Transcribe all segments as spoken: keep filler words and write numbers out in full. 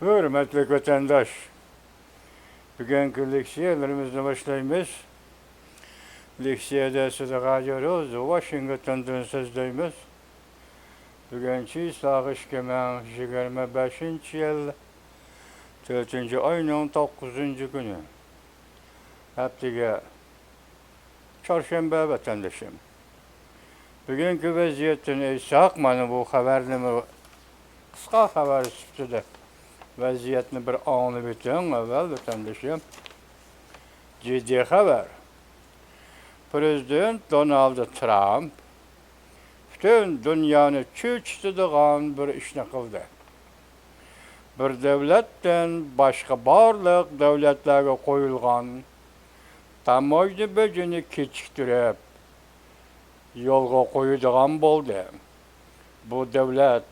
ھۆرمەتلىك ۋەتەنداش، بۈگۈنكى لېكسىيەلىرىمىزنى باشلايمىز. لېكسىيەدە سىزگە رادىيو روزا ۋاشىنگتوندىن سۆزلەيمىز. بۈگۈن چىسلاغ ئىككى مىڭ يىگىرمە بەشىنچى يىل، تۆتىنچى ئاينىڭ توققۇزىنچى كۈنى. ھەپتىگە چارشەنبە، ۋەتەندىشىم. بۈگۈنكى ۋەزىيەتتىن ئېيتساق، مانا بۇ خەۋەرنىمۇ قىسقا خەۋەر سۈپىتىدە ۋەزىيەتنى بىر ئاڭلىۋېتىڭ ئەۋۋەل، ۋەتەندىشىم. جىددىي خەۋەر. پرېزىدېنت دونالد ترامپ پۈتۈن دۇنيانى چۆچۈتىدىغان بىر ئىشنى قىلدى. بىر دۆلەتتىن باشقا بارلىق دۆلەتلەرگە قويۇلغان تاموژنا بېجىنى كېچىكتۈرۈپ، يولغا قويىدىغان بولدى. بۇ دۆلەت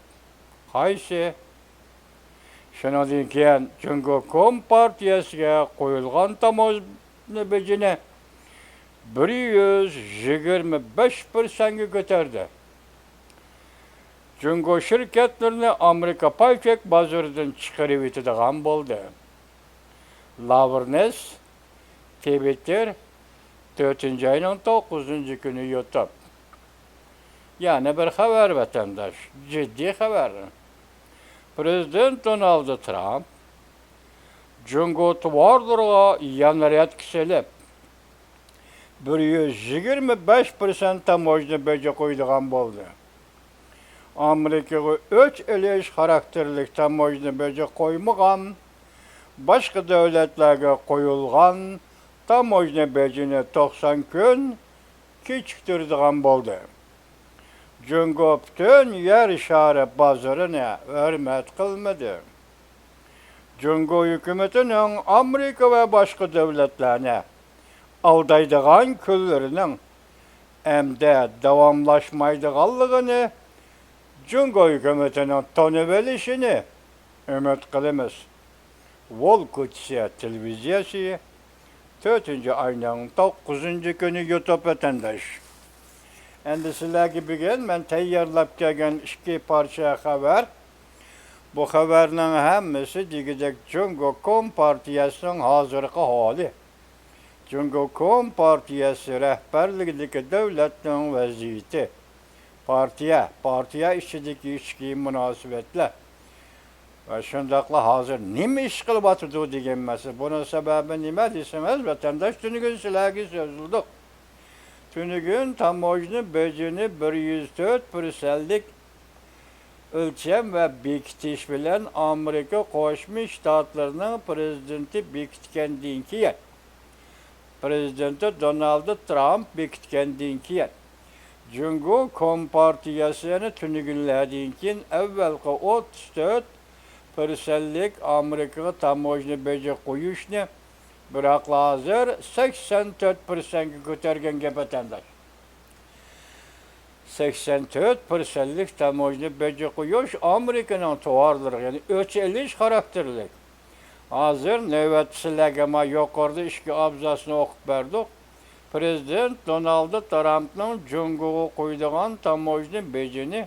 قايسى؟ شۇنىڭدىن كېيىن جۇڭگو كومپارتىيەسىگە قويۇلغان تاموژنا بېجىنى بىر يۈز يىگىرمە بەش پىرسەنتكە كۆتەردى. جۇڭگو شىركەتلىرىنى ئامېرىكا پاي چەك بازىرىدىن چىقىرىۋېتىدىغان بولدى. لاۋرنېس، تىۋىتتېر، تۆتىنچى ئاينىڭ توققۇزىنچى كۈنى يۇتۇپ. يەنە بىر خەۋەر، ۋەتەنداش، جىددىي خەۋەر. پرېزىدېنت دونالد ترامپ جۇڭگو تاۋارلىرىغا يەنە رەتكە سېلىپ، بىر يۈز يىگىرمە بەش پىرسەنت تاموژنا بېجى قويىدىغان بولدى. ئامېرىكىغا ئۆچ ئېلىش خاراكتېرلىك تاموژنا بېجى قويمىغان، باشقا دۆلەتلەرگە قويۇلغان تاموژنا بېجىنى توقسان كۈن كېچىكتۈرىدىغان بولدى. جۇڭگو پۈتۈن يەر شارى بازىرىنى ھۆرمەت قىلمىدى. جۇڭگو ھۆكۈمىتىنىڭ ئامېرىكا ۋە باشقا دۆلەتلەرنى ئالدايدىغان كۈنلىرىنىڭ ئەمدى داۋاملاشمايدىغانلىقىنى جۇڭگو ھۆكۈمىتىنىڭ تونۇۋېلىشىنى ئۈمىد قىلىمىز. ۋول كوچىسى تېلېۋىزىيەسى، تۆتىنچى ئاينىڭ توققۇزىنچى كۈنى يۇتۇپ، ۋەتەنداش. ئەمدى سىلەرگە بۈگۈن مەن تەييارلاپ كەلگەن ئىككى پارچە خەۋەر. بۇ خەۋەرنىڭ ھەممىسى دېگۈدەك جۇڭگو كومپارتىيەسىنىڭ ھازىرقى ھالى. جۇڭگو كومپارتىيەسى رەھبەرلىكىدىكى دۆلەتنىڭ ۋەزىيىتى. پارتىيە، پارتىيە ئىچىدىكى ئىچكى مۇناسىۋەتلەر. ۋە شۇنداقلا ھازىر نېمە ئىش قىلىۋاتىدۇ دېگەن مەسىلە. بۇنىڭ سەۋەبى نېمە دېسىڭىز، ۋەتەنداش، تۈنۈگۈن سىلەرگە سۆزلىدۇق. تۈنۈگۈن تاموژنا بېجىنى بىر يۈز تۆت پىرسەنتلىك ئۆلچەم ۋە بېكىتىش بىلەن ئامېرىكا قوشما شتاتلىرىنىڭ پرېزىدېنتى بېكىتكەندىن كېيىن، پرېزىدېنتى دونالد ترامپ بېكىتكەندىن كېيىن، جۇڭگو كومپارتىيەسى يەنە تۈنۈگۈنلەردىن كېيىن ئەۋۋەلقى ئوتتۇز تۆت پىرسەنتلىك ئامېرىكىغا تاموژنا بېجى قويۇشنى، بىراقلا ھازىر سەكسەن تۆت پىرسەنتكە كۆتەرگەن گەپ، ۋەتەنداش. سەكسەن تۆت پىرسەنتلىك تاموژنا بېجى قويۇش ئامېرىكىنىڭ تاۋارلىرىغا، يەنى ئۆچ ئېلىش خاراكتېرلىك. ھازىر نۆۋەتتە سىلەرگە ما يۇقىرىدا ئىككى ئابزاسنى ئوقۇپ بەردۇق. پرېزىدېنت دونالد ترامپنىڭ جۇڭگوغا قويىدىغان تاموژنا بېجىنى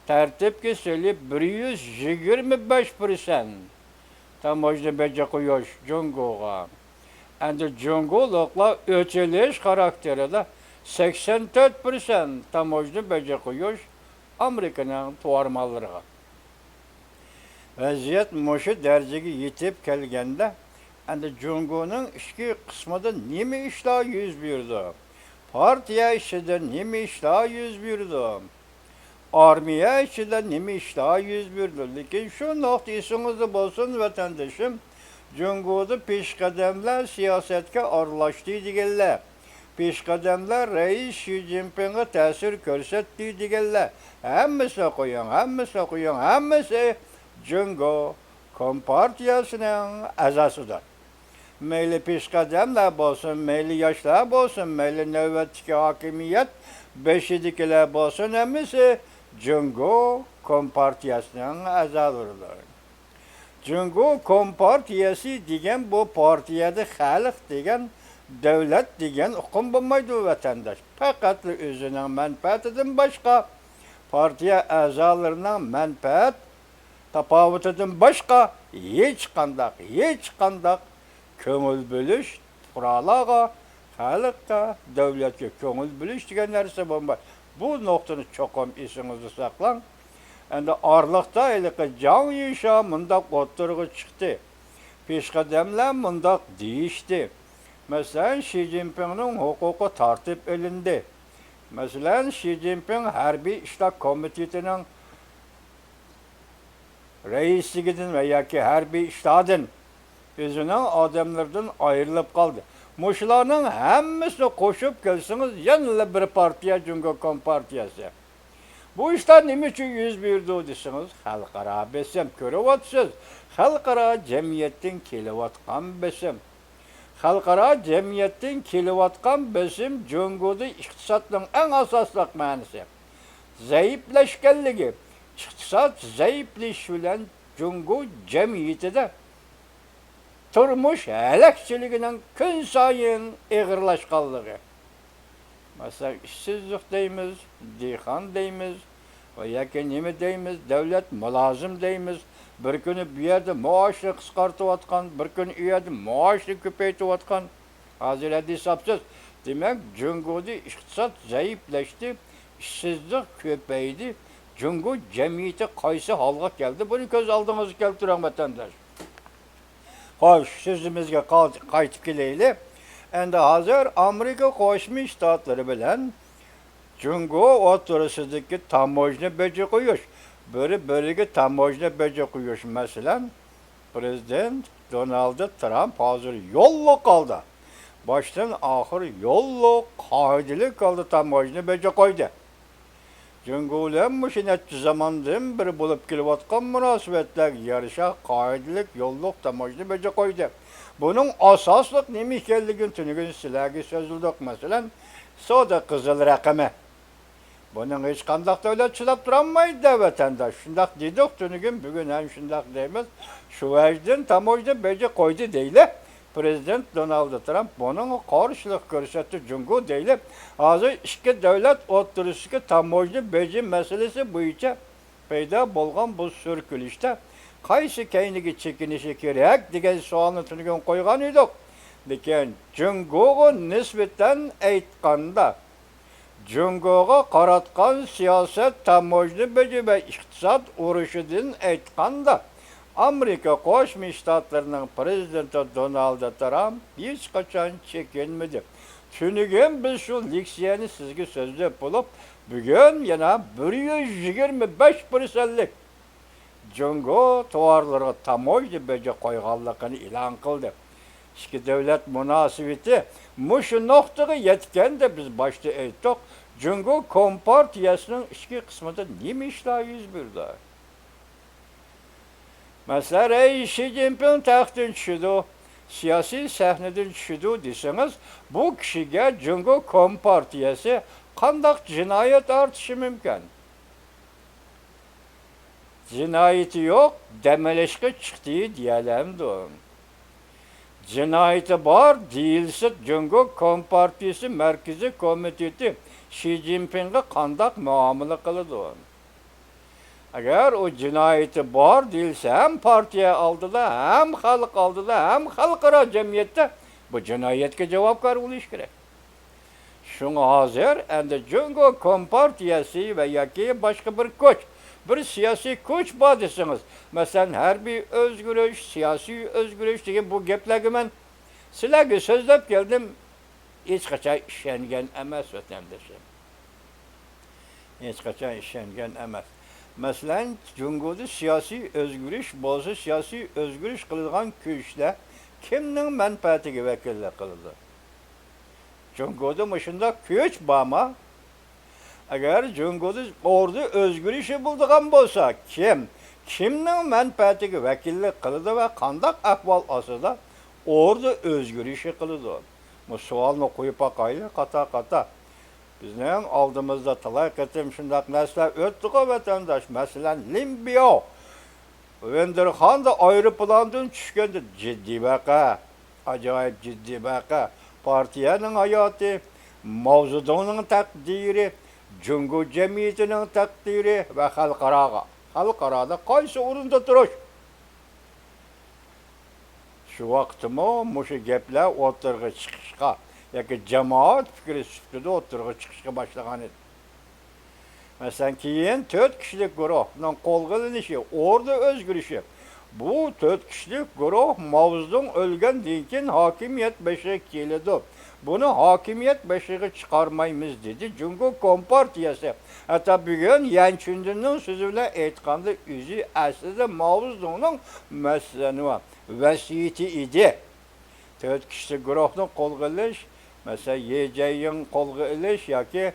تەرتىپكە سېلىپ، بىر يۈز يىگىرمە بەش پىرسەنت تاموژنا بېجى قويۇش جۇڭگوغا. ئەمدى جۇڭگولۇقلار ئۆچ ئېلىش خاراكتېرىدا سەكسەن تۆت پىرسەنت تاموژنا بېجى قويۇش ئامېرىكىنىڭ تاۋار ماللىرىغا. ۋەزىيەت مۇشۇ دەرىجىگە يېتىپ كەلگەندە، ئەمدى جۇڭگونىڭ ئىچكى قىسمىدا نېمە ئىشلار يۈز بېرىدۇ؟ پارتىيە ئىچىدە نېمە ئىشلار يۈز بېرىدۇ؟ ئارمىيە ئىچىدە نېمە ئىشلار يۈز بېرىدۇ؟ لېكىن شۇ نۇقتا ئېسىڭىزدە بولسۇن، ۋەتەندىشىم، جۇڭگودا پېشقەدەملەر سىياسەتكە ئارىلاشتى دېگەنلەر، پېشقەدەملەر رەئىس شى جىنپىڭغا تەسىر كۆرسەتتى دېگەنلەر، ھەممىسىنى قويۇڭ، ھەممىسىنى قويۇڭ، ھەممىسى جۇڭگو كومپارتىيەسىنىڭ ئەزاسىدۇر. مەيلى پېشقەدەملەر بولسۇن، مەيلى ياشلار بولسۇن، مەيلى نۆۋەتتىكى ھاكىمىيەت بېشىدىكىلەر بولسۇن، ھەممىسى جۇڭگو كومپارتىيەسىنىڭ ئەزالىرىدۇر. جۇڭگو كومپارتىيەسى دېگەن بۇ پارتىيەدە خەلق دېگەن، دۆلەت دېگەن ئۇقۇم بولمايدۇ، ۋەتەنداش. پەقەتلا ئۆزىنىڭ مەنپەئەتىدىن باشقا، پارتىيە ئەزالىرىنىڭ مەنپەئەت تاپاۋىتىدىن باشقا ھېچقانداق، ھېچقانداق كۆڭۈل بۆلۈش پۇقرالارغا، خەلققە، دۆلەتكە كۆڭۈل بۆلۈش دېگەن نەرسە بولمايدۇ. بۇ نۇقتىنى چوقۇم ئېسىڭىزدە ساقلاڭ. ئەمدى ئارىلىقتا ھېلىقى جاڭ يىشا مۇنداق ئوتتۇرىغا چىقتى. پېشقەدەملەر مۇنداق دېيىشتى. مەسىلەن، شى جىنپىڭنىڭ ھوقۇقى تارتىپ ئېلىندى. مەسىلەن، شى جىنپىڭ ھەربىي ئىشلار كومىتېتىنىڭ رەئىسلىكىدىن ۋە ياكى ھەربىي ئىشلاردىن، ئۆزىنىڭ ئادەملىرىدىن ئايرىلىپ قالدى. مۇشۇلارنىڭ ھەممىسىنى قوشۇپ كەلسىڭىز، يەنىلا بىر پارتىيە، جۇڭگو كومپارتىيەسى. بۇ ئىشلار نېمە ئۈچۈن يۈز بېرىدۇ دېسىڭىز، خەلقئارا بېسىم، كۆرۈۋاتىسىز، خەلقئارا جەمئىيەتتىن كېلىۋاتقان بېسىم. خەلقئارا جەمئىيەتتىن كېلىۋاتقان بېسىم جۇڭگودا ئىقتىسادنىڭ ئەڭ ئاساسلىق مەنىسى زەئىپلەشكەنلىكى، ئىقتىساد زەئىپلىشىش بىلەن جۇڭگو جەمئىيىتىدە تۇرمۇش ھەلەكچىلىكىنىڭ كۈنسايىن ئېغىرلاشقانلىقى. مەسىلەن، ئىشسىزلىق دەيمىز، دېھقان دەيمىز ۋە ياكى نېمە دەيمىز، دۆلەت مۇلازىم دەيمىز. بىر كۈنى بۇ يەردە مائاشنى قىسقارتىۋاتقان، بىر كۈنى ئۇ يەردە مائاشنى كۆپەيتىۋاتقان. ھازىر ھەددى ھېسابسىز. دېمەك، جۇڭگودا ئىقتىساد زەئىپلەشتى، ئىشسىزلىق كۆپەيدى. جۇڭگو جەمئىيىتى قايسى ھالغا كەلدى، بۇنى كۆز ئالدىڭىزغا كەلتۈرۈڭ، ۋەتەنداش. خوش، سۆزىمىزگە قال-، قايتىپ كېلەيلى. ئەمدى ھازىر ئامېرىكا قوشما شتاتلىرى بىلەن جۇڭگو ئوتتۇرىسىدىكى تاموژنا بېجى قويۇش، بىرى-بىرىگە تاموژنا بېجى قويۇش، مەسىلەن، پرېزىدېنت دونالد ترامپ ھازىر يوللۇق ھالدا، باشتىن ئاخىر يوللۇق، قائىدىلىك ھالدا تاموژنا بېجى قويدى. جۇڭگو بىلەن مۇشۇ نەچچە زاماندىن بېرى بولۇپ كېلىۋاتقان مۇناسىۋەتلەرگە يارىشا قائىدىلىك يوللۇق تاموژنا بېجى قويدى. بۇنىڭ ئاساسلىق نېمە ئىكەنلىكىنى تۈنۈگۈن سىلەرگە سۆزلىدۇق. مەسىلەن، سودا قىزىل رەقىمى. بۇنىڭ ھېچقانداق دۆلەت چىداپ تۇرالمايدۇ، ۋەتەنداش. شۇنداق دېدۇق تۈنۈگۈن، بۈگۈن ھەم شۇنداق دەيمىز. شۇ ۋەجدىن تاموژنا بېجى قويدى دەيلى. پرېزىدېنت دونالد ترامپ بۇنىڭغا قارشىلىق كۆرسەتتى، جۇڭگو دەيلى. ھازىر ئىككى دۆلەت ئوتتۇرىسىدىكى تاموژنا بېجى مەسىلىسى بويىچە پەيدا بولغان بۇ سۈركىلىشتە قايسى كەينىگە چېكىنىشى كېرەك دېگەن سوئالنى تۈنۈگۈن قويغان ئىدۇق. لېكىن جۇڭگوغا نىسبەتەن ئېيتقاندا، جۇڭگوغا قاراتقان سىياسەت، تاموژنا بېجى ۋە ئىقتىساد ئۇرۇشىدىن ئېيتقاندا، ئامېرىكا قوشما شتاتلىرىنىڭ پرېزىدېنتى دونالد ترامپ ھېچقاچان چېكىنمىدى. تۈنۈگۈن بىز شۇ لېكسىيەنى سىزگە سۆزلەپ بولۇپ، بۈگۈن يەنە بىر يۈز يىگىرمە بەش پىرسەنتلىك جۇڭگو توۋارلىرىغا تاموژنا بېجى قويغانلىقىنى ئېلان قىلدى. ئىككى دۆلەت مۇناسىۋىتى مۇشۇ نۇقتىغا يەتكەندە، بىز باشتا ئېيتتۇق، جۇڭگو كومپارتىيەسىنىڭ ئىچكى قىسمىدا نېمە ئىشلار يۈز بېرىدۇ؟ مەسىلەن، ئەي، شى جىنپىڭ تەختتىن چۈشىدۇ، سىياسىي سەھنىدىن چۈشىدۇ دېسىڭىز، بۇ كىشىگە جۇڭگو كومپارتىيەسى قانداق جىنايەت ئارتىشى مۇمكىن؟ جىنايىتى يوق، دەم ئېلىشقا چىقتى دېيەلەمدۇ؟ جىنايىتى بار دېيىلسە، جۇڭگو كومپارتىيىسى مەركىزىي كومىتېتى شى جىنپىڭغا قانداق مۇئامىلە قىلىدۇ؟ ئەگەر ئۇ جىنايىتى بار دېيىلسە، ھەم پارتىيە ئالدىدا، ھەم خەلق ئالدىدا، ھەم خەلقئارا جەمئىيەتتە بۇ جىنايەتكە جاۋابكار بولۇشى كېرەك. شۇڭا ھازىر ئەمدى جۇڭگو كومپارتىيەسى ۋە ياكى باشقا بىر كۈچ، بىر سىياسىي كۈچ بار دېسىڭىز، مەسىلەن، ھەربىي ئۆزگىرىش، سىياسىي ئۆزگىرىش دېگەن بۇ گەپلەرگە مەن سىلەرگە سۆزلەپ كەلدىم. ھېچقاچان ئىشەنگەن ئەمەس، ۋەتەندىشىم. ھېچقاچان ئىشەنگەن ئەمەس. مەسىلەن، جۇڭگودا سىياسىي ئۆزگىرىش بولسا، سىياسىي ئۆزگىرىش قىلىدىغان كۈچلەر كىمنىڭ مەنپەئەتىگە ۋەكىللىك قىلىدۇ؟ جۇڭگودا مۇشۇنداق كۈچ بارمۇ؟ ئەگەر جۇڭگودا ئوردا ئۆزگىرىشى بولىدىغان بولسا، كىم، كىمنىڭ مەنپەئەتىگە ۋەكىللىك قىلىدۇ ۋە قانداق ئەھۋال ئاستىدا ئوردا ئۆزگىرىشى قىلىدۇ؟ بۇ سوئالنى قويۇپ باقايلى، قاتا-قاتا. بىزنىڭ ئالدىمىزدا تالاي قېتىم شۇنداق نەرسىلەر ئۆتتىغۇ، ۋەتەنداش. مەسىلەن، لىن بياۋ ۋېندېرخاندا ئايروپىلاندىن چۈشكەندە جىددىي ۋەقە، ئاجايىپ جىددىي ۋەقە. پارتىيەنىڭ ھاياتى، ماۋزېدۇڭنىڭ تەقدىرى، جۇڭگو جەمئىيىتىنىڭ تەقدىرى ۋە خەلقئاراغا، خەلقئارادا قايسى ئورۇندا تۇرۇش؟ شۇ ۋاقىتتىمۇ مۇشۇ گەپلەر ئوتتۇرىغا چىقىشقا ياكى جامائەت پىكرى سۈپىتىدە ئوتتۇرىغا چىقىشقا باشلىغان ئىدى. مەسىلەن، كېيىن تۆت كىشىلىك گۇرۇھنىڭ قولغا ئېلىنىشى، ئوردا ئۆزگىرىشى. بۇ تۆت كىشىلىك گۇرۇھ ماۋزېدۇڭ ئۆلگەندىن كېيىن ھاكىمىيەت بېشىغا كېلىدۇ. بۇنى ھاكىمىيەت بېشىغا چىقارمايمىز، دېدى جۇڭگو كومپارتىيەسى. ھەتتا بۈگۈن يەن چۈندىننىڭ سۆزى بىلەن ئېيتقاندا، ئۆزى ئەسلىدە ماۋزېدۇڭنىڭ مەسلىنى ۋەسىيىتى ئىدى. تۆت كىشىلىك گۇرۇھنى قولغا ئېلىش، مەسىلەن، يې جەييىڭ قولغا ئېلىش ياكى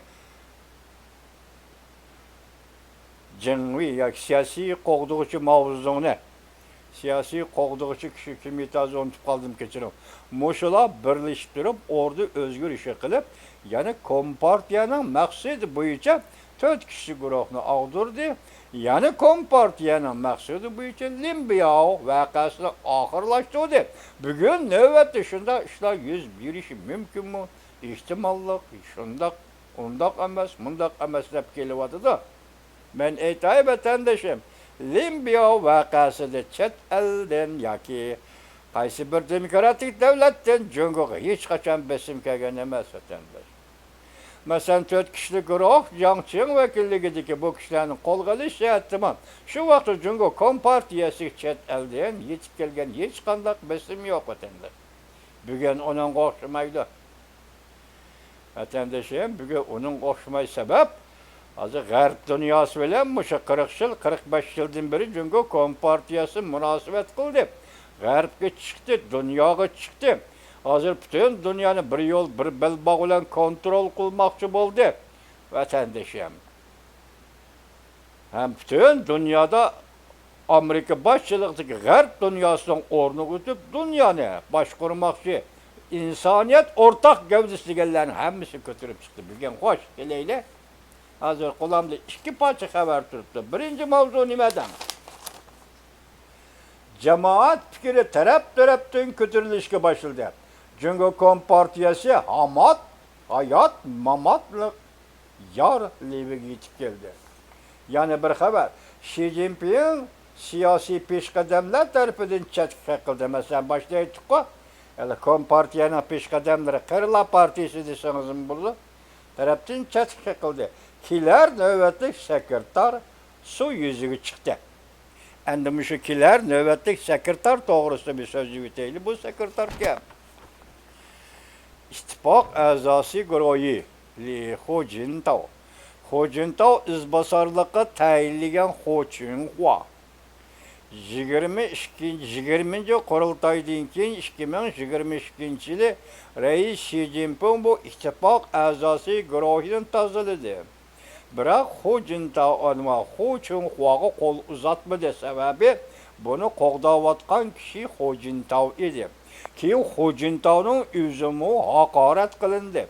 جېڭ ۋېي ياكى سىياسىي قوغدىغۇچى ماۋزېدۇڭنى، سىياسىي قوغدىغۇچى كىشى كىم ئىدى، ھازىر ئۇنتۇپ قالدىم، كەچۈرۈڭ. مۇشۇلار بىرلىشىپ تۇرۇپ، ئوردا ئۆزگىرىشى قىلىپ، يەنە كومپارتىيەنىڭ مەقسىتى بويىچە تۆت كىشى گۇرۇھنى ئاغدۇردى. يەنە كومپارتىيەنىڭ مەقسىتى بويىچە لىن بياۋ ۋەقەسىنى ئاخىرلاشتۇردى. بۈگۈن نۆۋەتتە شۇنداق ئىشلار يۈز بېرىشى مۇمكىنمۇ؟ ئېھتىماللىق شۇنداق، ئۇنداق ئەمەس، مۇنداق ئەمەس دەپ كېلىۋاتىدۇ. مەن ئېيتاي، ۋەتەندىشىم، لىن بياۋ ۋەقەسىدە چەت ئەلدىن ياكى قايسى بىر دېموكراتىك دۆلەتتىن جۇڭگوغا ھېچقاچان بېسىم كەلگەن ئەمەس، ۋەتەنداش. مەسىلەن، تۆت كىشىلىك گۇرۇھ جاڭ چىڭ ۋەكىللىكىدىكى بۇ كىشىلەرنى قولغا ئېلىش جەھەتتىمۇ شۇ ۋاقىتتا جۇڭگو كومپارتىيەسىگە چەت ئەلدىن يېتىپ كەلگەن ھېچقانداق بېسىم يوق، ۋەتەنداش. بۈگۈن ئۇنىڭغا ئوخشىمايدۇ. ۋەتەندىشىم، بۈگۈن ئۇنىڭغا ئوخشىماي سەۋەب، ھازىر غەرب دۇنياسى بىلەن مۇشۇ قىرىق يىل، قىرىق بەش يىلدىن بېرى جۇڭگو كومپارتىيەسى مۇناسىۋەت قىلدى. غەربكە چىقتى، دۇنياغا چىقتى. ھازىر پۈتۈن دۇنيانى بىر يول، بىر بەلباغ بىلەن كونترول قىلماقچى بولدى، ۋەتەندىشىم. ھەم پۈتۈن دۇنيادا ئامېرىكا باشچىلىقىدىكى غەرب دۇنياسىنىڭ ئورنىغا ئۆتۈپ، دۇنيانى باشقۇرماقچى، ئىنسانىيەت ئورتاق گەۋدىسى دېگەنلەرنىڭ ھەممىسىنى كۆتۈرۈپ چىقتى. بۈگۈن خوش، كېلەيلى. ھازىر قولۇمدا ئىككى پارچە خەۋەر تۇرۇپتۇ. بىرىنچى ماۋزۇ نېمە دەڭ؟ جامائەت پىكرى تەرەپ-تەرەپتىن كۆتۈرۈلۈشكە باشلىدى. جۇڭگو كومپارتىيەسى ھامات، ھايات، ماماتلىق يار لېۋىگە يېتىپ كەلدى. يەنە بىر خەۋەر، شى جىنپىڭ سىياسىي پېشقەدەملەر تەرىپىدىن چەتكە قېقىلدى. مەسىلەن، باشتا ئېيتتۇققۇ، ھېلى كومپارتىيەنىڭ پېشقەدەملىرى، قېرىلار پارتىيىسى دېسىڭىزمۇ بولىدۇ، تەرەپتىن چەتكە قېقىلدى. كېلەر نۆۋەتلىك سېكرېتار سۇ يۈزىگە چىقتى. ئەمدى مۇشۇ كېلەر نۆۋەتلىك سېكرېتار توغرىسىدا بىر سۆزلىۋېتەيلى. بۇ سېكرېتار كىم؟ ئىتتىپاق ئەزاسى گۇرۇھى لى خۇ جىنتاۋ. خۇ جىنتاۋ ئىزباسارلىققا تەيىنلىگەن خۇ چۈنخۇا. يىگىرمە ئىككىنچى، يىگىرمىنچى قۇرۇلتايدىن كېيىن ئىككى مىڭ يىگىرمە ئىككىنچى يىلى رەئىس شى جىنپىڭ بۇ ئىتتىپاق ئەزاسى گۇرۇھىنى تازىلىدى. بىراق خۇ جىنتاۋ ئەنۋەر خۇ چۈنخۇاغا قول ئۇزاتمىدى، سەۋەبى بۇنى قوغداۋاتقان كىشى خۇ جىنتاۋ ئىدى. كېيىن خۇ جىنتاۋنىڭ ئۆزىمۇ ھاقارەت قىلىندى.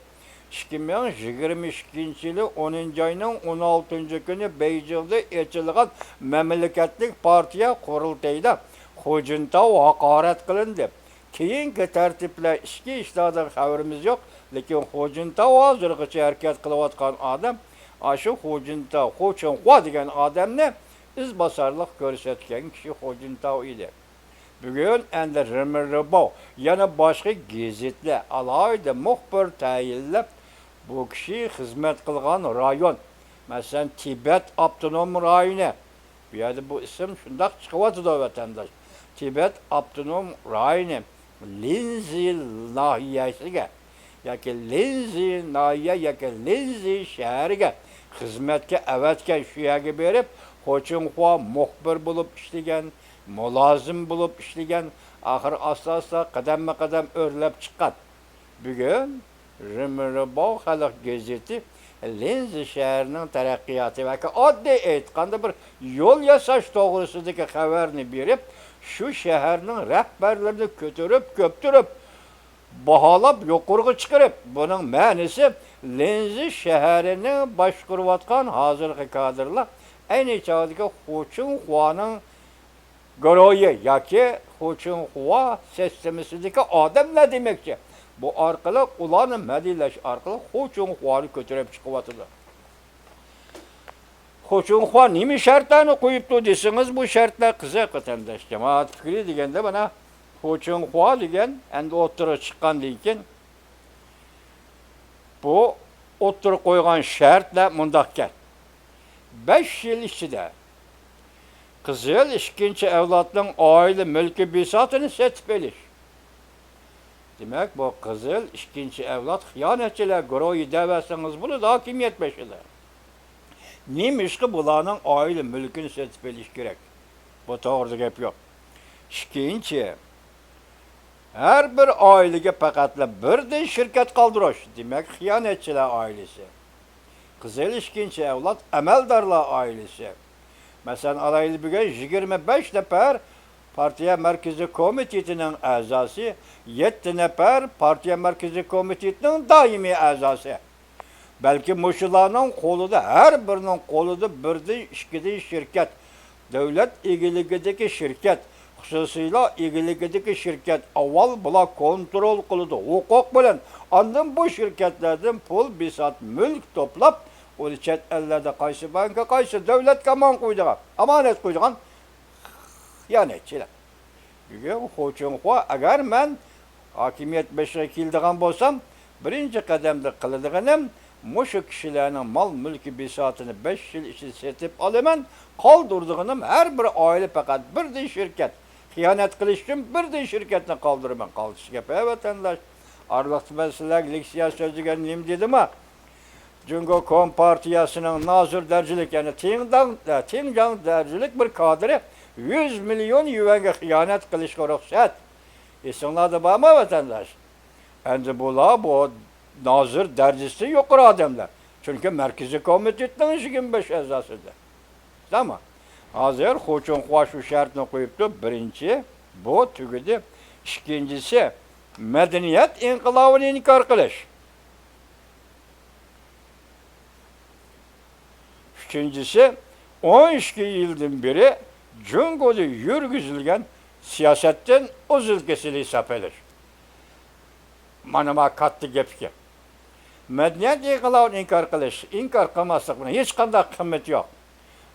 ئىككى مىڭ يىگىرمە ئىككىنچى يىلى ئونىنچى ئاينىڭ ئون ئالتىنچى كۈنى بېيجىڭدا ئېچىلغان مەملىكەتلىك پارتىيە قۇرۇلتىيىدا خۇ جىنتاۋ ھاقارەت قىلىندى. كېيىنكى تەرتىپلەر ئىچكى ئىشلاردىن خەۋىرىمىز يوق، لېكىن خۇ جىنتاۋ ھازىرغىچە ھەرىكەت قىلىۋاتقان ئادەم، ئاشۇ خۇ جىنتاۋ، خۇ چۈنخۇا دېگەن ئادەمنى ئىزباسارلىق كۆرسەتكەن كىشى خۇ جىنتاۋ ئىدى. بۈگۈن ئەمدى رېمېرباۋ يەنە باشقا گېزىتلەر ئالاھىدە مۇخبىر تەيىنلەپ، بۇ كىشى خىزمەت قىلغان رايون، مەسىلەن، تىبەت ئاپتونوم رايونى، بۇ يەردە بۇ ئىسىم شۇنداق چىقىۋاتىدۇ، ۋەتەنداش. تىبەت ئاپتونوم رايونى لىنزى ناھىيەسىگە ياكى لىنزى ناھىيە ياكى لىنزى شەھىرىگە خىزمەتكە ئەۋەتكەن، شۇ يەرگە بېرىپ، خۇ چۈنخۇا مۇخبىر بولۇپ ئىشلىگەن، مۇلازىم بولۇپ ئىشلىگەن، ئاخىر ئاستا-ئاستا قەدەممۇ قەدەم ئۆرلەپ چىققان. بۈگۈن رېمېرباۋ خەلق گېزىتى لىنزى شەھىرىنىڭ تەرەققىياتى ۋە ئاددىي ئېيتقاندا بىر يول ياساش توغرىسىدىكى خەۋەرنى بېرىپ، شۇ شەھەرنىڭ رەھبەرلىرىنى كۆتۈرۈپ، كۆپتۈرۈپ، باھالاپ يۇقىرىغا چىقىرىپ، بۇنىڭ مەنىسى لىنزى شەھىرىنى باشقۇرۇۋاتقان ھازىرقى كادىرلار ئەينى چاغدىكى خۇ چۈنخۇانىڭ گۇرۇھى ياكى خۇ چۈنخۇا سىستېمىسىدىكى ئادەملەر دېمەكچى. بۇ ئارقىلىق ئۇلارنى مەدھىيەلەش ئارقىلىق خۇ چۈنخۇانى كۆتۈرۈپ چىقىۋاتىدۇ. خۇ چۈنخۇا نېمە شەرتلەرنى قويۇپتۇ دېسىڭىز، بۇ شەرتلەر قىزىق، ۋەتەنداش. جامائەت پىكرى دېگەندە مانا خۇ چىڭخۇا دېگەن ئەمدى ئوتتۇرىغا چىققاندىن كېيىن، بۇ ئوتتۇرىغا قويغان شەرتلەر مۇنداقكەن: بەش يىل ئىچىدە قىزىل ئىككىنچى ئەۋلادنىڭ ئائىلە مۈلكى بىساتىنى سېتىپ ئېلىش. دېمەك، بۇ قىزىل ئىككىنچى ئەۋلاد خىيانەتچىلەر گۇرۇھى دەۋەرسىڭىز بولىدۇ، ھاكىمىيەت بېشىدا. نېمىشقا بۇلارنىڭ ئائىلە مۈلكىنى سېتىپ ئېلىش كېرەك؟ بۇ توغرىدا گەپ يوق. ئىككىنچى، ھەر بىر ئائىلىگە پەقەتلا بىردىن شىركەت قالدۇرۇش، دېمەك، خىيانەتچىلەر ئائىلىسى. قىزىل ئىككىنچى ئەۋلاد ئەمەلدارلار ئائىلىسى. مەسىلەن، ئالايلى، بۈگۈن يىگىرمە بەش نەپەر پارتىيە مەركىزىي كومىتېتىنىڭ ئەزاسى، يەتتە نەپەر پارتىيە مەركىزىي كومىتېتىنىڭ دائىمىي ئەزاسى. بەلكى مۇشۇلارنىڭ قولىدا، ھەر بىرىنىڭ قولىدا بىردىن، ئىككىدىن شىركەت، دۆلەت ئىگىلىكىدىكى شىركەت، خۇسۇسىيلار ئىگىلىكىدىكى شىركەت، ئاۋۋال بۇلار كونترول قىلىدۇ، ھوقۇق بىلەن. ئاندىن بۇ شىركەتلەردىن پۇل، بىسات، مۈلۈك توپلاپ، ئۇنى چەت ئەللەردە قايسى بانكا، قايسى دۆلەتكە ئامان قويىدىغان، ئامانەت قويىدىغان خىيانەتچىلەر. بۈگۈن خۇ چىڭخۇا، ئەگەر مەن ھاكىمىيەت بېشىغا كېلىدىغان بولسام، بىرىنچى قەدەمدە قىلىدىغىنىم، مۇشۇ كىشىلەرنىڭ مال-مۈلكى بىساتىنى بەش يىل ئىچىدە سېتىپ ئالىمەن، قالدۇرىدىغىنىم ھەر بىر ئائىلە پەقەت بىردىن شىركەت، خىيانەت قىلىش ئۈچۈن بىردىن شىركەتنى قالدۇرىمەن. قالتىس گەپ، ھە، ۋەتەنداش. ئارىلىقتا مەن سىلەرگە لېكسىيە سۆزلىگەن نېمە دېدىم، ھە؟ جۇڭگو كومپارتىيەسىنىڭ نازىر دەرىجىلىك، يەنى تىڭداڭ، ئە، تىڭجاڭ دەرىجىلىك بىر كادىرى يۈز مىليون يۈەنگە خىيانەت قىلىشقا رۇخسەت. ئېسىڭلاردا بارمۇ، ۋەتەنداش؟ ئەمدى بۇلار بۇ نازىر دەرىجىسىدىن يۇقىرى ئادەملەر. چۈنكى مەركىزىي كومىتېتنىڭ يىگىرمە بەش ئەزاسىدە. تامام. ھازىر خۇ چىڭخۇا شۇ شەرتنى قويۇپتۇ. بىرىنچى، بۇ تۈگىدى. ئىككىنچىسى، مەدەنىيەت ئىنقىلابىنى ئىنكار قىلىش. ئۈچىنچىسى، ئون ئىككى يىلدىن بېرى جۇڭگودا يۈرگۈزۈلگەن سىياسەتتىن ئۇزۇل-كېسىل ھېساب ئېلىش. مانا ما كاتتا گەپ ئىكەن. مەدەنىيەت ئىنقىلابىنى ئىنكار قىلىش، ئىنكار قىلماسلىق بىلەن ھېچقانداق قىممىتى يوق.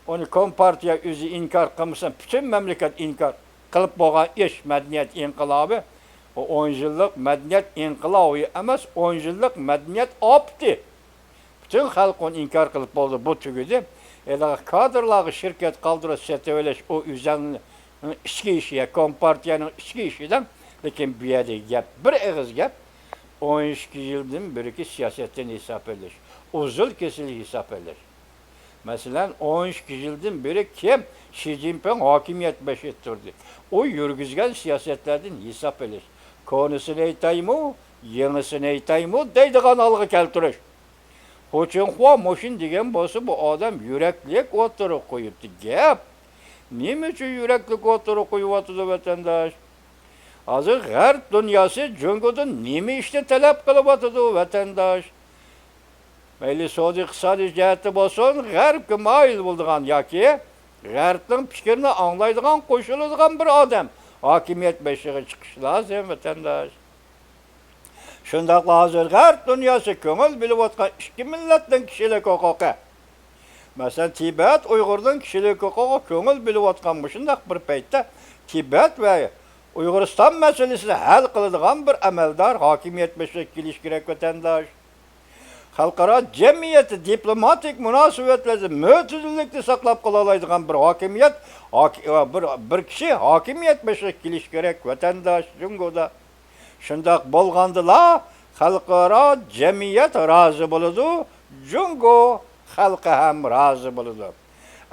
ئۇنى كومپارتىيە ئۆزى ئىنكار قىلمىسا، پۈتۈن مەملىكەت ئىنكار قىلىپ بولغان ئىش، مەدەنىيەت ئىنقىلابى. ئۇ ئون يىللىق مەدەنىيەت ئىنقىلابى ئەمەس، ئون يىللىق مەدەنىيەت ئاپىتى. پۈتۈن خەلق ئۇنى ئىنكار قىلىپ بولدى، بۇ تۈگىدى. ھېلىقى كادىرلارغا شىركەت قالدۇرۇپ سېتىۋېلىش، ئۇ ئۆزەڭنىڭ ئىچكى ئىشى، يا كومپارتىيەنىڭ ئىچكى ئىشىدە. لېكىن بۇ يەردىكى گەپ، بىر ئېغىز گەپ، ئون ئىككى يىلدىن بېرىكى سىياسەتتىن ھېساب ئېلىش، ئۇزۇل-كېسىل ھېساب ئېلىش. مەسىلەن، ئون ئىككى يىلدىن بېرى كىم؟ شى جىنپىڭ ھاكىمىيەت بېشىدا تۇردى. ئۇ يۈرگۈزگەن سىياسەتلەردىن ھېساب ئېلىش. كونىسىنى ئېيتايمۇ، يېڭىسىنى ئېيتايمۇ دەيدىغان ھالغا كەلتۈرۈش. خۇ چىڭخۇا مۇشۇنى دېگەن بولسا، بۇ ئادەم يۈرەكلىك ئوتتۇرىغا قويۇپتۇ گەپ. نېمە ئۈچۈن يۈرەكلىك ئوتتۇرىغا قويۇۋاتىدۇ، ۋەتەنداش؟ ھازىر غەرب دۇنياسى جۇڭگودىن نېمە ئىشنى تەلەپ قىلىۋاتىدۇ، ۋەتەنداش؟ مەيلى سودا-ئىقتىسادىي جەھەتتە بولسۇن، غەربكە مايىل بولىدىغان ياكى غەربنىڭ پىكرىنى ئاڭلايدىغان، قوشۇلىدىغان بىر ئادەم ھاكىمىيەت بېشىغا چىقىشى لازىم، ۋەتەنداش. شۇنداقلا ھازىر غەرب دۇنياسى كۆڭۈل بۆلۈۋاتقان ئىككى مىللەتنىڭ كىشىلىك ھوقۇقى. مەسىلەن، تىبەت ئۇيغۇرنىڭ كىشىلىك ھوقۇقىغا كۆڭۈل بۆلۈۋاتقان مۇشۇنداق بىر پەيتتە، تىبەت ۋە ئۇيغۇرىستان مەسىلىسىنى ھەل قىلىدىغان بىر ئەمەلدار ھاكىمىيەت بېشىغا كېلىشى كېرەك، ۋەتەنداش. خەلقئارا جەمئىيەتتە دىپلوماتىك مۇناسىۋەتلەردە مۆتىدىللىكنى ساقلاپ قالالايدىغان بىر ھاكىمىيەت، ھاك-، بىر، بىر كىشى ھاكىمىيەت بېشىغا كېلىشى كېرەك، ۋەتەنداش، جۇڭگودا. شۇنداق بولغاندىلا، خەلقئارا جەمئىيەت رازى بولىدۇ، جۇڭگو خەلقى ھەم رازى بولىدۇ.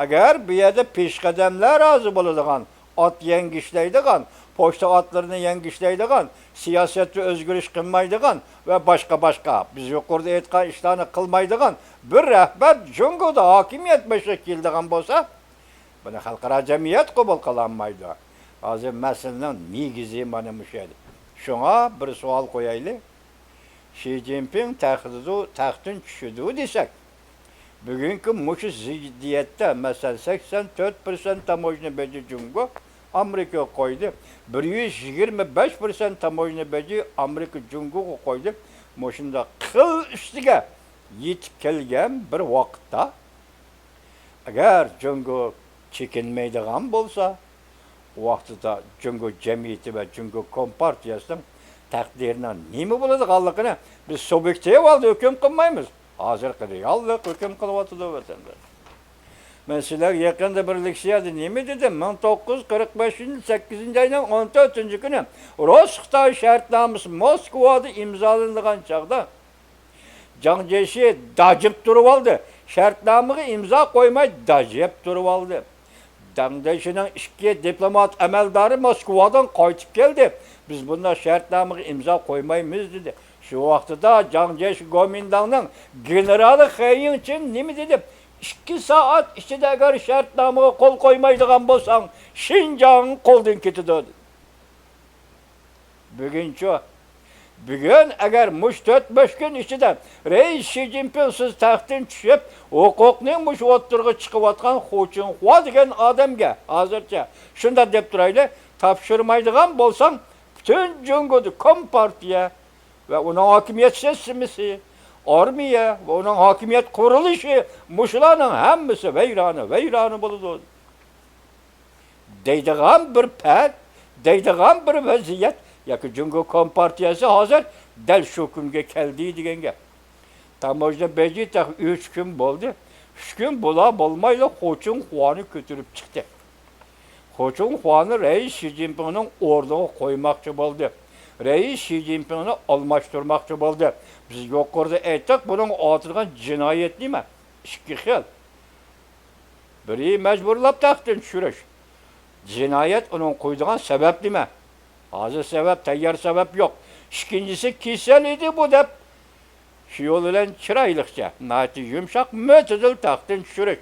ئەگەر بۇ يەردە پېشقەدەملەر رازى بولىدىغان، ئات يەڭگۈشلەيدىغان، پوچتا ئاتلىرىنى يەڭگۈشلەيدىغان، سىياسەتتە ئۆزگىرىش قىلمايدىغان ۋە باشقا، باشقا، بىز يۇقىرىدا ئېيتقان ئىشلارنى قىلمايدىغان بىر رەھبەر جۇڭگودا ھاكىمىيەت بېشىغا كېلىدىغان بولسا، بۇنى خەلقئارا جەمئىيەت قوبۇل قىلالمايدۇ. ھازىر مەسىلىنىڭ نېگىزى مانا مۇشۇ يەردە. شۇڭا بىر سوئال قويايلى. شى جىنپىڭ تەختىدۇ، تەختتىن چۈشىدۇ دېسەك، بۈگۈنكى مۇشۇ زىددىيەتتە، مەسىلەن، سەكسەن تۆت پىرسەنت تاموژنا بېجى جۇڭگو ئامېرىكىغا قويدى، بىر يۈز يىگىرمە بەش پىرسەنت تاموژنا بېجى ئامېرىكا جۇڭگوغا قويدى. مۇشۇنداق قىل ئۈستىگە يېتىپ كەلگەن بىر ۋاقىتتا، ئەگەر جۇڭگو چېكىنمەيدىغان بولسا، ۋاقتىدا جۇڭگو جەمئىيىتى ۋە جۇڭگو كومپارتىيەسىنىڭ تەقدىرىنىڭ نېمە بولىدىغانلىقىنى بىز سۇبيېكتىپ ھالدا ھۆكۈم قىلمايمىز. ھازىرقى رېئاللىق ھۆكۈم قىلىۋاتىدۇ، ۋەتەنداش. مەن سىلەرگە يېقىندا بىر لېكسىيەدە نېمە دېدىم؟ مىڭ توققۇز يۈز قىرىق بەشىنچى يىل سەككىزىنچى ئاينىڭ ئون تۆتىنچى كۈنى رۇس-خىتاي شەرتنامىسى موسكۋادا ئىمزالىنىدىغان چاغدا، جاڭ جيېشى داجىپ تۇرۇۋالدى. شەرتنامىغا ئىمزا قويماي داجىپ تۇرۇۋالدى. جاڭ جيېشىنىڭ ئىككى دىپلومات ئەمەلدارى موسكۋادىن قايتىپ كەلدى. بىز بۇنداق شەرتنامىغا ئىمزا قويمايمىز، دېدى. شۇ ۋاقتىدا جاڭ جيېشى گومىنداڭنىڭ گېنېرالى خې يىڭچىن نېمە دېدى؟ ئىككى سائەت ئىچىدە ئەگەر شەرتنامىغا قول قويمايدىغان بولساڭ، شىنجاڭ قولدىن كېتىدۇ، دېدى. بۈگۈنچۇ؟ بۈگۈن ئەگەر مۇشۇ تۆت بەش كۈن ئىچىدە رەئىس شى جىنپىڭ سىز تەختتىن چۈشۈپ، ھوقۇقنى مۇشۇ ئوتتۇرىغا چىقىۋاتقان خۇ چىڭخۇا دېگەن ئادەمگە ھازىرچە شۇنداق دەپ تۇرايلى، تاپشۇرمايدىغان بولساڭ، پۈتۈن جۇڭگودا كومپارتىيە ۋە ئۇنىڭ ھاكىمىيەت سىستېمىسى، ئارمىيە ۋە ئۇنىڭ ھاكىمىيەت قۇرۇلۇشى مۇشۇلارنىڭ ھەممىسى ۋەيرانە، ۋەيرانە بولىدۇ. دەيدىغان بىر پەن، دەيدىغان بىر ۋەزىيەت ياكى جۇڭگو كومپارتىيەسى ھازىر دەل شۇ كۈنگە كەلدى دېگەن گەپ. تاموژنا بېيجىڭ تېخى ئۈچ كۈن بولدى. ئۈچ كۈن بولا بولمايلا خۇ چىڭخۇانى كۆتۈرۈپ چىقتى. خۇ چىڭخۇانى رەئىس شى جىنپىڭنىڭ ئورنىغا قويماقچى بولدى. رەئىس شى جىنپىڭنى ئالماشتۇرماقچى بولدى. بىز يۇقىرىدا ئېيتتۇق، بۇنىڭ ئاتىدىغان جىنايەت نېمە؟ ئىككى خىل. بىرى مەجبۇرلاپ تەختتىن چۈشۈرۈش. جىنايەت ئۇنىڭ قويىدىغان سەۋەب نېمە؟ ھازىر سەۋەب، تەييار سەۋەب يوق. ئىككىنچىسى، كېسەل ئىدى بۇ دەپ، شۇ يول بىلەن چىرايلىقچە، ناھايىتى يۇمشاق، مۆتىدىل تەختتىن چۈشۈرۈش.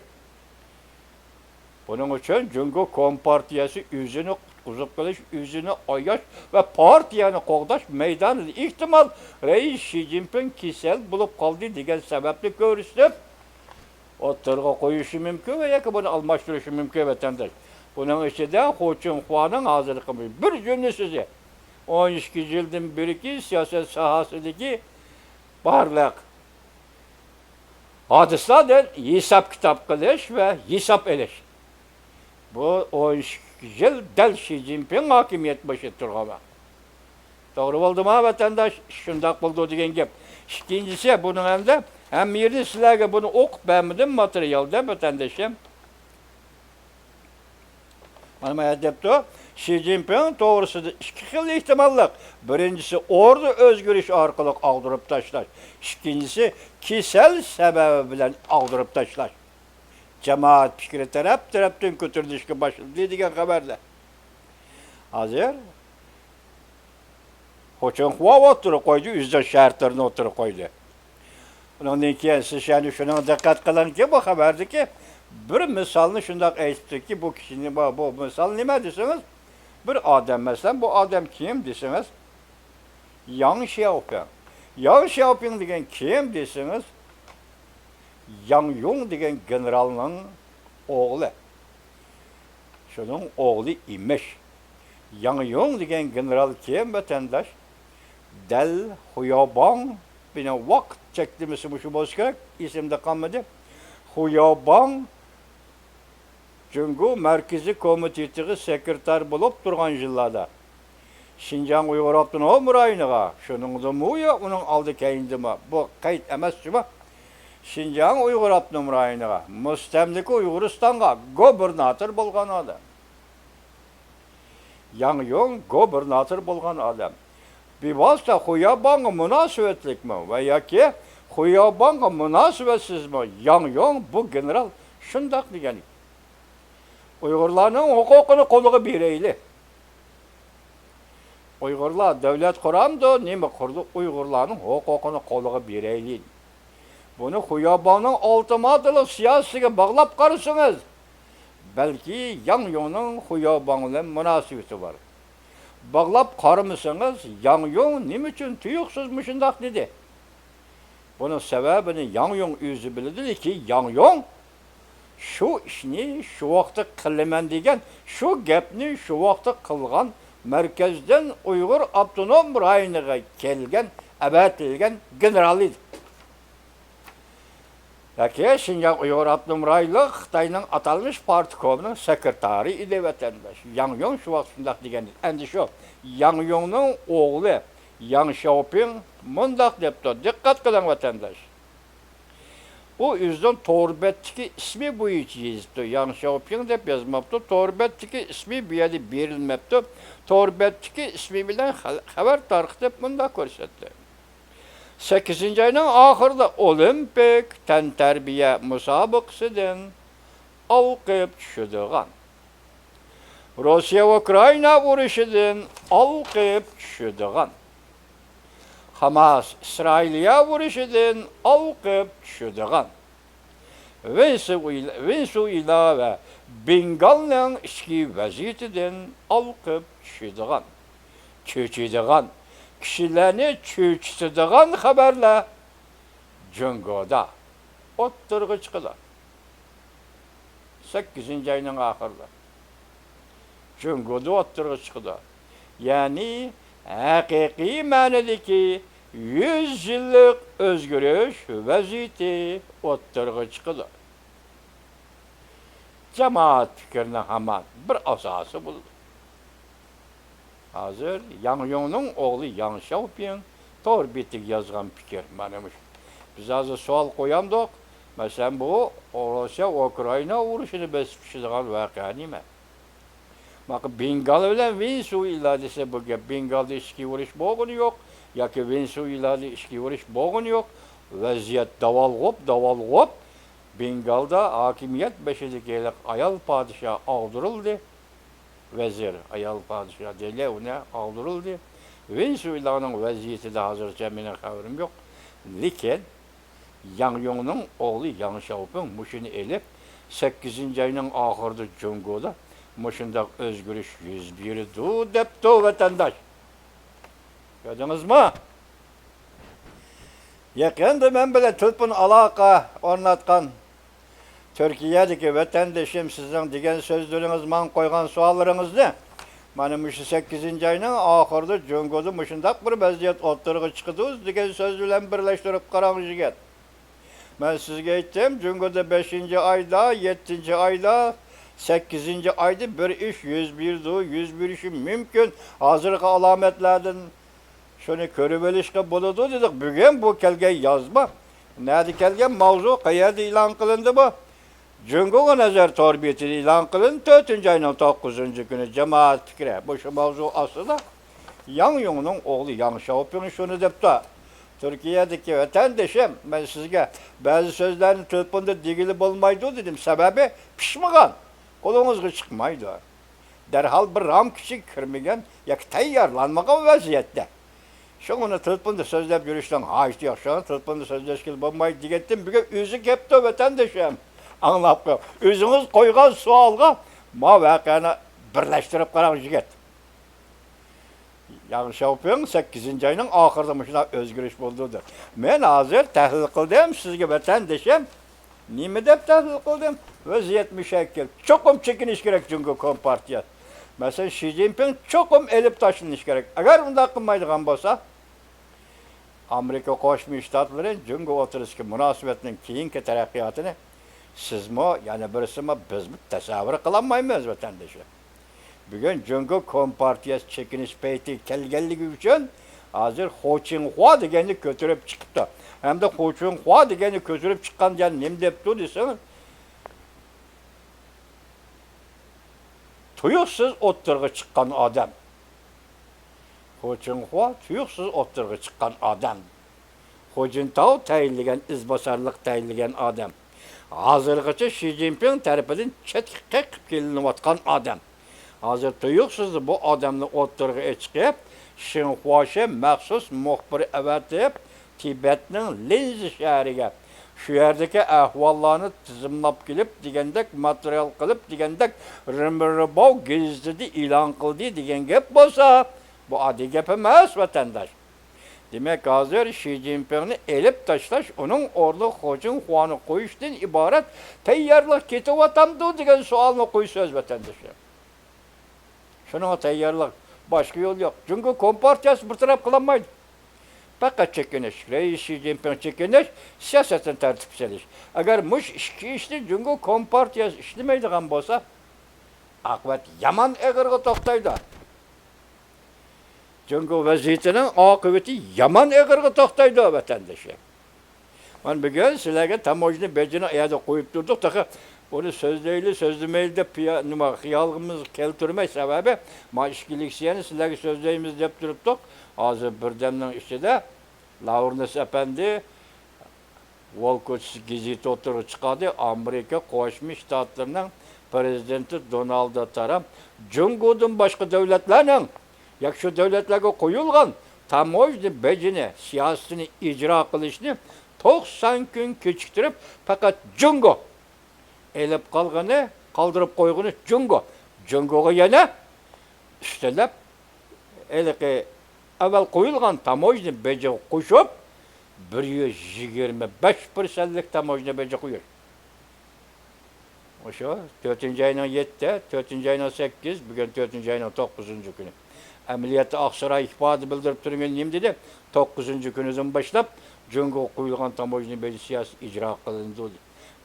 بۇنىڭ ئۈچۈن جۇڭگو كومپارتىيەسى ئۆزىنى قۇتقۇزۇپ قېلىش، ئۆزىنى ئاياش ۋە پارتىيەنى قوغداش مەيدانىدا ئېھتىمال رەئىس شى جىنپىڭ كېسەل بولۇپ قالدى دېگەن سەۋەبنى كۆرسىتىپ، ئوتتۇرىغا قويۇشى مۇمكىن ۋە ياكى بۇنى ئالماشتۇرۇشى مۇمكىن، ۋەتەنداش. بۇنىڭ ئىچىدە خۇ چىڭخۇانىڭ ھازىرقى بىر جۈملە سۆزى، ئون ئىككى يىلدىن بېرىكى سىياسەت ساھەسىدىكى بارلىق ھادىسىلەردىن ھېساب-كىتاب قىلىش ۋە ھېساب ئېلىش. بۇ ئون ئىككى يىل دەل شى جىنپىڭ ھاكىمىيەت بېشىدا تۇرغان ۋاقىت. توغرا بولدىما، ۋەتەنداش؟ شۇنداق بولىدۇ دېگەن گەپ. ئىككىنچىسى، بۇنىڭ ئەمدى ھەممە يېرىنى سىلەرگە بۇنى ئوقۇپ بەرمىدىم، ماتېرىيالدا، ۋەتەندىشىم. مانا ما يەردە دەپتۇ، شى جىنپىڭ توغرىسىدا ئىككى خىل ئېھتىماللىق. بىرىنچىسى، ئوردا ئۆزگىرىش ئارقىلىق ئاغدۇرۇپ تاشلاش. ئىككىنچىسى، كېسەل سەۋەبى بىلەن ئاغدۇرۇپ تاشلاش. جامائەت پىكرى تەرەپ-تەرەپتىن كۆتۈرۈلۈشكە باشلىدى دېگەن خەۋەرلەر. ھازىر خۇ چىڭخۇا ئوتتۇرىغا قويدى، ئۆزىنىڭ شەرتلىرىنى ئوتتۇرىغا قويدى. ئۇنىڭدىن كېيىن سىز يەنە شۇنىڭغا دىققەت قىلىڭكى، بۇ خەۋەردىكى بىر مىسالنى شۇنداق ئېيتىپتۇكى، بۇ كىشىنى، بۇ، بۇ مىسال نېمە دېسىڭىز، بىر ئادەم، مەسىلەن، بۇ ئادەم كىم دېسىڭىز، ياڭ شياۋپىڭ. ياڭ شياۋپىڭ دېگەن كىم دېسىڭىز، ياڭ يۇڭ دېگەن گېنېرالنىڭ ئوغلى. شۇنىڭ ئوغلى ئىمىش. ياڭ يۇڭ دېگەن گېنېرال كىم، ۋەتەنداش؟ دەل خۇياۋباڭ، مېنىڭ ۋاقىت چەكلىمىسى مۇشۇ بولسا كېرەك، ئېسىمدە قالمىدى. خۇياۋباڭ جۇڭگو مەركىزىي كومىتېتىغا سېكرېتار بولۇپ تۇرغان يىللاردا، شىنجاڭ ئۇيغۇر ئاپتونوم رايونىغا، شۇنىڭدىمۇ يا ئۇنىڭ ئالدى كەينىدىمۇ، بۇ قەيت ئەمەس جۇمۇ، شىنجاڭ ئۇيغۇر ئاپتونوم رايونىغا، مۇستەملىكە ئۇيغۇرىستانغا گوبىرناتور بولغان ئادەم. ياڭ يۇڭ گوبىرناتور بولغان ئادەم. بىۋاسىتە خۇياۋباڭغا مۇناسىۋەتلىكمۇ ۋە ياكى خۇياۋباڭغا مۇناسىۋەتسىزمۇ، ياڭ يۇڭ بۇ گېنېرال شۇنداق دېگەن. ئۇيغۇرلارنىڭ ھوقۇقىنى قولىغا بېرەيلى. ئۇيغۇرلار دۆلەت قۇرامدۇ، نېمە قۇرىدۇ، ئۇيغۇرلارنىڭ ھوقۇقىنى قولىغا بېرەيلى. بۇنى خۇياۋباڭنىڭ ئۇلتىماتولوگ سىياسىتىگە باغلاپ قارىسىڭىز، بەلكى ياڭ يۇڭنىڭ خۇياۋباڭ بىلەن مۇناسىۋىتى بار. باغلاپ قارىمىسىڭىز، ياڭ يۇڭ نېمە ئۈچۈن تۇيۇقسىز مۇشۇنداق دېدى؟ بۇنىڭ سەۋەبىنى ياڭ يۇڭ ئۆزى بىلىدۇ، لېكىن ياڭ يۇڭ شۇ ئىشنى شۇ ۋاقىتتا قىلىمەن دېگەن، شۇ گەپنى شۇ ۋاقىتتا قىلغان، مەركەزدىن ئۇيغۇر ئاپتونوم رايونىغا كەلگەن، ئەۋەتىلگەن گېنېرال ئىدى. ياكى شىنجاڭ ئۇيغۇر ئاپتونوم رايونلۇق خىتاينىڭ ئاتالمىش پارتكومىنىڭ سېكرېتارى ئىدى ۋەتەنداش. ياڭ يۇڭ شۇ ۋاقىت شۇنداق دېگەن ئىدى. ئەمدى شۇ ياڭ يۇڭنىڭ ئوغلى ياڭ شياۋپىڭ مۇنداق دەپتۇ، دىققەت قىلىڭ ۋەتەنداش. ئۇ ئۆزىنىڭ تور بەتتىكى ئىسمى بويىچە يېزىپتۇ. ياڭ شياۋپىڭ دەپ يازماپتۇ. تور بەتتىكى ئىسمى بۇ يەردە بېرىلمەپتۇ. تور بەتتىكى ئىسمى بىلەن خەل-، خەۋەر تارقىتىپ مۇنداق كۆرسەتتى. سەككىزىنچى ئاينىڭ ئاخىرىدا ئولىمپىك تەنتەربىيە مۇسابىقىسىدىن ئالقىپ چۈشىدىغان، روسىيە ئۇكرائىنا ئۇرۇشىدىن ئالقىپ چۈشىدىغان، خاماس ئىسرائىلىيە ئۇرۇشىدىن ئالقىپ چۈشىدىغان، ۋېنېسۇېلا، ۋېنېسۇېلا ۋە بېنگالنىڭ ئىچكى ۋەزىيىتىدىن ئالقىپ چۈشىدىغان، چۆچۈيدىغان، كىشىلەرنى چۆچۈتىدىغان خەۋەرلەر جۇڭگودا ئوتتۇرىغا چىقىدۇ. سەككىزىنچى ئاينىڭ ئاخىرىدا جۇڭگودا ئوتتۇرىغا چىقىدۇ. يەنى ھەقىقىي مەنىدىكى يۈز يىللىق ئۆزگىرىش ۋەزىيىتى ئوتتۇرىغا چىقىدۇ. جامائەت پىكرىنىڭ ھامان بىر ئاساسى بولىدۇ. ھازىر ياڭ يۇڭنىڭ ئوغلى ياڭ شياۋپىڭ تور بېتىگە يازغان پىكىر مانا مۇشۇ. بىز ھازىر سوئال قويامدۇق، مەسىلەن، بۇ روسىيە ئۇكرائىنا ئۇرۇشىنى بېسىپ چۈشىدىغان ۋەقە نېمە؟ ماقۇ بېنگال بىلەن ۋېنېسۇېلا دېسە، بۇ گەپ بېنگالدا ئىچكى ئۇرۇش بولغىنى يوق ياكى ۋېنېسۇېلادا ئىچكى ئۇرۇش بولغىنى يوق. ۋەزىيەت داۋالغۇپ، داۋالغۇپ، بېنگالدا ھاكىمىيەت بېشىدىكى ھېلىقى ئايال پادىشاھ ئاغدۇرۇلدى. ۋەزىر، ئايال پادىشاھ دېلى ئۇنى ئاغدۇرۇلدى. ۋېنېسۇېلانىڭ ۋەزىيىتىدە ھازىرچە مېنىڭ خەۋىرىم يوق. لېكىن ياڭ يۇڭنىڭ ئوغلى ياڭ شياۋپىڭ مۇشۇنى ئېلىپ، سەككىزىنچى ئاينىڭ ئاخىرىدا جۇڭگودا مۇشۇنداق ئۆزگىرىش يۈز بېرىدۇ دەپتۇ، ۋەتەنداش. كۆردىڭىزمۇ؟ يېقىندا مەن بىلەن تېلېفون ئالاقە ئورناتقان تۈركىيەدىكى ۋەتەندىشىم سىزنىڭ دېگەن سۆزلىرىڭىز، ماڭا قويغان سوئاللىرىڭىزنى، مانا مۇشۇ سەككىزىنچى ئاينىڭ ئاخىرىدا جۇڭگودا مۇشۇنداق بىر ۋەزىيەت ئوتتۇرىغا چىقىدۇ دېگەن سۆز بىلەن بىرلەشتۈرۈپ قاراڭ، يىگىت. مەن سىزگە ئېيتتىم، جۇڭگودا بەشىنچى ئايدا، يەتتىنچى ئايدا، سەككىزىنچى ئايدا بىر ئىش يۈز بېرىدۇ، يۈز بېرىشى مۇمكىن. ھازىرقى ئالامەتلەردىن شۇنى كۆرۈۋېلىشقا بولىدۇ دېدۇق. بۈگۈن بۇ كەلگەن يازما نەدە كەلگەن، ماۋزۇ قەيەردە ئېلان قىلىندى بۇ؟ جۇڭگوغا نەزەر تور بېتىدە ئېلان قىلىندى، تۆتىنچى ئاينىڭ توققۇزىنچى كۈنى. جامائەت پىكرى، بۇ شۇ ماۋزۇ ئاستىدا ياڭ يۇڭنىڭ ئوغلى ياڭ شياۋپىڭ شۇنى دەپتۇ. تۈركىيەدىكى ۋەتەندىشىم، مەن سىزگە بەزى سۆزلەرنى تېلېفوندا دېگىلى بولمايدۇ دېدىم، سەۋەبى پىشمىغان، قولىڭىزغا چىقمايدۇ. دەرھال بىر رامكا ئىچىگە كىرمىگەن ياكى تەييارلانمىغان ۋەزىيەتتە. شۇڭا ئۇنى تېلېفوندا سۆزلەپ يۈرۈشنىڭ ھاجىتى يوق. شۇڭا تېلېفوندا سۆزلەشكىلى بولمايدۇ دېگەنتىم، بۈگۈن ئۆزى كەپتۇ، ۋەتەندىشىم. ئاڭلاپ قېلىڭ. ئۆزىڭىز قويغان سوئالغا ما ۋەقەنى بىرلەشتۈرۈپ قاراڭ، يىگىت. ياڭ شياۋپىڭ سەككىزىنچى ئاينىڭ ئاخىرىدا مۇشۇنداق ئۆزگىرىش بولىدۇ دەپ. مەن ھازىر تەھلىل قىلدىم سىزگە، ۋەتەندىشىم. نېمە دەپ تەھلىل قىلدىم؟ ۋەزىيەت مۇشەككىل. چوقۇم چېكىنىش كېرەك جۇڭگو كومپارتىيەسى. مەسىلەن، شى جىنپىڭ چوقۇم ئېلىپ تاشلىنىشى كېرەك. ئەگەر ئۇنداق قىلمايدىغان بولسا، ئامېرىكا قوشما شتاتلىرى جۇڭگو ئوتتۇرىسىدىكى مۇناسىۋەتنىڭ كېيىنكى تەرەققىياتىنى سىزمۇ، يەنە بىرسىمۇ، بىزمۇ تەسەۋۋۇر قىلالمايمىز، ۋەتەندىشىم. بۈگۈن جۇڭگو كومپارتىيەسى چېكىنىش پەيتىگە كەلگەنلىكى ئۈچۈن ھازىر خۇ چىڭخۇا دېگەننى كۆتۈرۈپ چىقىپتۇ. ھەمدە خۇ چىڭخۇا دېگەننى كۆتۈرۈپ چىققان دېگەن نېمە دەپتۇ دېسىڭىز، تۇيۇقسىز ئوتتۇرىغا چىققان ئادەم. خۇ چىڭخۇا تۇيۇقسىز ئوتتۇرىغا چىققان ئادەم. خۇ جىنتاۋ تەيىنلىگەن، ئىزباسارلىق تەيىنلىگەن ئادەم. ھازىرغىچە شى جىنپىڭ تەرىپىدىن چەتكە قېقىپ كېلىنىۋاتقان ئادەم. ھازىر تۇيۇقسىزلا بۇ ئادەمنى ئوتتۇرىغا ئېچىقىپ، شىنخۇاشې مەخسۇس مۇخبىر ئەۋەتىپ، تىبەتنىڭ لىنزى شەھىرىگە، شۇ يەردىكى ئەھۋاللارنى تىزىملاپ كېلىپ دېگەندەك، ماتېرىيال قىلىپ دېگەندەك، رېمبىرباۋ گېزىتىدە ئېلان قىلدى دېگەن گەپ بولسا، بۇ ئاددىي گەپ ئەمەس، ۋەتەنداش. دېمەك، ھازىر شى جىنپىڭنى ئېلىپ تاشلاش، ئۇنىڭ ئورنىغا خۇ چىڭخۇانى قويۇشتىن ئىبارەت تەييارلىق كېتىۋاتامدۇ دېگەن سوئالنى قويىسىز، ۋەتەندىشىم. شۇنىڭغا تەييارلىق، باشقا يول يوق. جۇڭگو كومپارتىيەسى بىر تەرەپ قىلالمايدۇ. پەقەت چېكىنىش، رەئىس شى جىنپىڭ چېكىنىش، سىياسەتنى تەرتىپكە سېلىش. ئەگەر مۇشۇ ئىككى ئىشنى جۇڭگو كومپارتىيەسى ئىشلىمەيدىغان بولسا، ئاقىۋەت يامان ئېغىرغا توختايدۇ. جۇڭگو ۋەزىيىتىنىڭ ئاقىۋىتى يامان ئېغىرغا توختايدۇ، ۋەتەندىشىم. مانا بۈگۈن سىلەرگە تاموژنا بېجىنى ئۇ يەردە قويۇپ تۇردۇق، تېخى بۇنى سۆزلەيلى، سۆزلىمەيلى دەپ پىيا-، نېمە، خىيالىمىزغا كەلتۈرمەي، سەۋەبى ما ئىككى لېكسىيەنى سىلەرگە سۆزلەيمىز دەپ تۇرۇپتۇق. ھازىر بىردەمنىڭ ئىچىدە لاۋرېنس ئەپەندى ۋولكوتس گېزىتى ئوتتۇرىغا چىقاردى. ئامېرىكا قوشما شتاتلىرىنىڭ پىرېزىدېنتى دونالد ترامپ جۇڭگودىن باشقا دۆلەتلەرنىڭ ياكى شۇ دۆلەتلەرگە قويۇلغان تاموژنا بېجىنى سىياسىتىنى ئىجرا قىلىشنى توقسان كۈن كېچىكتۈرۈپ، پەقەت جۇڭگو ئېلىپ قالغىنى، قالدۇرۇپ قويغىنى جۇڭگو. جۇڭگوغا يەنە ئۈستىلەپ، ھېلىقى ئەۋۋەل قويۇلغان تاموژنا بېجىغا قوشۇپ، بىر يۈز يىگىرمە بەش پىرسەنتلىك تاموژنا بېجى قويۇش. مۇشۇ تۆتىنچى ئاينىڭ يەتتە، تۆتىنچى ئاينىڭ سەككىز، بۈگۈن تۆتىنچى ئاينىڭ توققۇزىنچى كۈنى. ئەمەلىيەتتە ئاقساراي ئىپادە بىلدۈرۈپ تۇرغىنى نېمە دېدى؟ توققۇزىنچى كۈنىدىن باشلاپ جۇڭگوغا قويۇلغان تاموژنا بېجى سىياسىتى ئىجرا قىلىنىدۇ.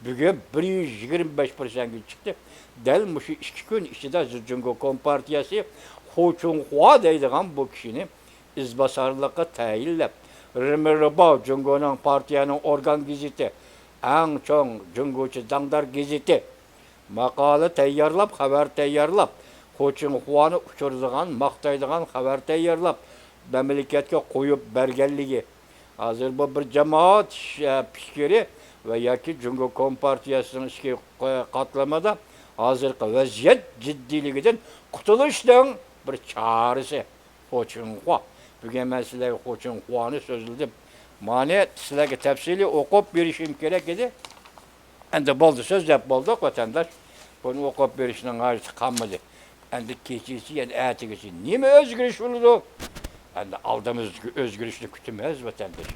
بۈگۈن بىر يۈز يىگىرمە بەش پىرسەنتكە چىقتى. دەل مۇشۇ ئىككى كۈن ئىچىدە جۇڭگو كومپارتىيەسى خۇ چۇڭخۇا دەيدىغان بۇ كىشىنى ئىزباسارلىققا تەيىنلەپ، رېمېرباۋ جۇڭگونىڭ پارتىيەنىڭ ئورگان گېزىتى، ئەڭ چوڭ جۇڭگوچە داڭدار گېزىتى، ماقالە تەييارلاپ، خەۋەر تەييارلاپ، خۇ چىڭخۇانى ئۇچۇرىدىغان، ماختايدىغان خەۋەر تەييارلاپ، مەملىكەتكە قويۇپ بەرگەنلىكى، ھازىر بۇ بىر جامائەت ش-، پىكرى ۋە ياكى جۇڭگو كومپارتىيەسىنىڭ ئىچكى ق-، قاتلىمىدا ھازىرقى ۋەزىيەت جىددىيلىكىدىن قۇتۇلۇشنىڭ بىر چارىسى خۇ چىڭخۇا. بۈگۈن مەن سىلەرگە خۇ چىڭخۇانى سۆزلىدىم. مانى سىلەرگە تەپسىلىي ئوقۇپ بېرىشىم كېرەك ئىدى. ئەمدى بولدى، سۆزلەپ بولدۇق، ۋەتەنداش. بۇنى ئوقۇپ بېرىشنىڭ ھاجىتى قالمىدى. ئەمدى كېچىسى، يەنە ئەتىگىچە نېمە ئۆزگىرىش بولىدۇ؟ ئەمدى ئالدىمىزدىكى ئۆزگىرىشنى كۈتىمىز، ۋەتەنداش.